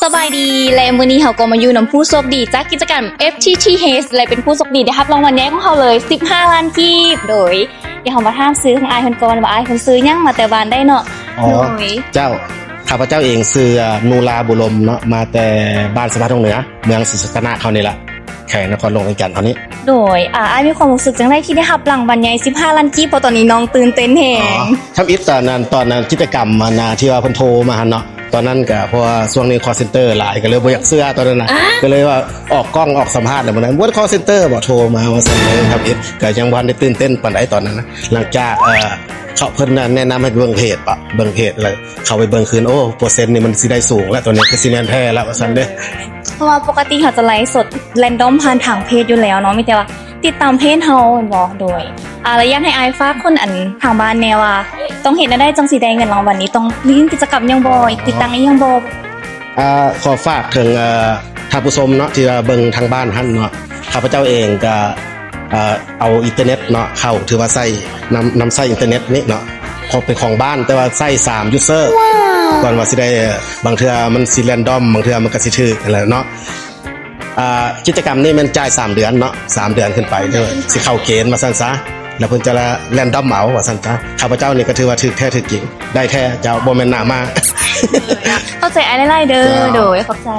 ສະບາຍດີ ແລະ ມື້ນີ້ເຮົາກໍມາຢູ່ນຳຜູ້ໂຊກດີຈາກກິດຈະກຳ ເອັຟທີທີເອສ ແລະ ເປັນຜູ້ໂຊກດີໄດ້ຮັບລາງວັນໃຫຍ່ຂອງເຮົາເລີຍ ສິບຫ້າລ້ານກີບ. ໂດຍ ດຽວເຮົາມາຖາມຊື່ຂອງອ້າຍເພິ່ນກ່ອນວ່າ ອ້າຍເພິ່ນຊື່ຫຍັງ ມາແຕ່ບ້ານໃດເນາະ? ອໍ ໂດຍ ເຈົ້າ ຂ້າພະເຈົ້າເອງຊື່ ນູລາ ບຸລົມເນາະ ມາແຕ່ບ້ານສະພາດທົ່ງເໜືອ ເມືອງສີສັດຕະນາກເຮົານີ້ລະ ແຂວງນະຄອນຫຼວງວຽງຈັນເຮົານີ້. ໂດຍ ອາ ອ້າຍມີຄວາມຮູ້ສຶກຈັ່ງໃດທີ່ໄດ້ຮັບລາງວັນໃຫຍ່ສິບຫ້າລ້ານກີບ? ເພາະຕອນນີ້ນ້ອງຕື່ນເຕັ້ນແຮງ. ອໍ ທຳອິດຕອນນັ້ນ ຕອນນັ້ນກິດຈະກຳອັນນະ ທີ່ວ່າເພິ່ນໂທມາຫັ້ນເນາະ ຕອນນັ້ນກະ ເພາະວ່າຊ່ວງນີ້ຄໍເຊັນເຕີຫຼາຍ ກໍເລີຍບໍ່ຢາກເຊື່ອຕອນນັ້ນນະ ອ່າ ກໍເລີຍວ່າອອກກ້ອງອອກສຳພາດແລ້ວ ບໍ່ແມ່ນຄໍເຊັນເຕີບໍ່ ໂທມາວ່າຊັ້ນເລີຍ ທຳອິດ ກໍຍັງບໍ່ທັນໄດ້ຕື່ນເຕັ້ນປານໃດຕອນນັ້ນນະ. ຫຼັງຈາກ ເອີ ເຂົາ ເພິ່ນນະແນະນຳໃຫ້ເບິ່ງເພຈເບາະ ເບິ່ງເພຈແລ້ວ ເຂົ້າໄປເບິ່ງຄືນ ໂອ້ ເປີເຊັນນີ້ມັນຊິໄດ້ສູງແລ້ວ ໂຕນີ້ຄືຊິແມ່ນແທ້ແລ້ວ ວ່າຊັ້ນເດ້. ເພາະວ່າປົກກະຕິເຮົາຈະໄລສົດແຣນດອມຜ່ານທາງເພຈຢູ່ແລ້ວເນາະ ມີແຕ່ວ່າຕິດຕາມເພຈເຮົາແມ່ນບໍ່? ໂດຍ ອາ ແລ້ວຢາກໃຫ້ອ້າຍຝາກຄົນອັນທາງບ້ານແດ່ວ່າ ຕ້ອງເຮັດແນວໃດຈັ່ງຊິໄດ້ເງິນລາງວັນນີ້ ຕ້ອງຫຼິ້ນກິດຈະກຳຫຍັງບໍ່ ຕິດຕັ້ງອີ່ຫຍັງບໍ່? ອາ ຂໍຝາກເຖິງ ເອີ ທ່ານຜູ້ຊົມເນາະ ທີ່ວ່າເບິ່ງທາງບ້ານຫັ້ນເນາະ ຂ້າພະເຈົ້າເອງກະ ເອີ ເອົາອິນເຕີເນັດເນາະເຂົ້າ ຖືວ່າໃຊ້ ນຳ ນຳໃຊ້ອິນເຕີເນັດນີ້ເນາະ ຂອງ ເປັນຂອງບ້ານ ແຕ່ວ່າໃຊ້ສາມຢູເຊີ ກ່ອນວ່າຊິໄດ້ ບາງເທື່ອມັນຊິແຣນດອມ ບາງເທື່ອມັນກະຊິຖືກຫັ້ນແຫຼະເນາະ. ອາ ກິດຈະກຳນີ້ແມ່ນຈ່າຍສາມເດືອນເນາະ ສາມເດືອນຂຶ້ນໄປ ເດີ ຊິເຂົ້າເກນວ່າຊັ້ນຊະ ແລ້ວເພິ່ນຈະແຣນດອມເອົາວ່າຊັ້ນຊະ. ຂ້າພະເຈົ້ານີ້ກະຖືວ່າຖືກແທ້ຖືກຈິງ ໄດ້ແທ້ເຈົ້າ ບໍ່ແມ່ນໜ້າມ້າ. ຂອບໃຈອ້າຍຫຼາຍໆເດີ. ເຈົ້າ ໂດຍ ຂອບໃຈ.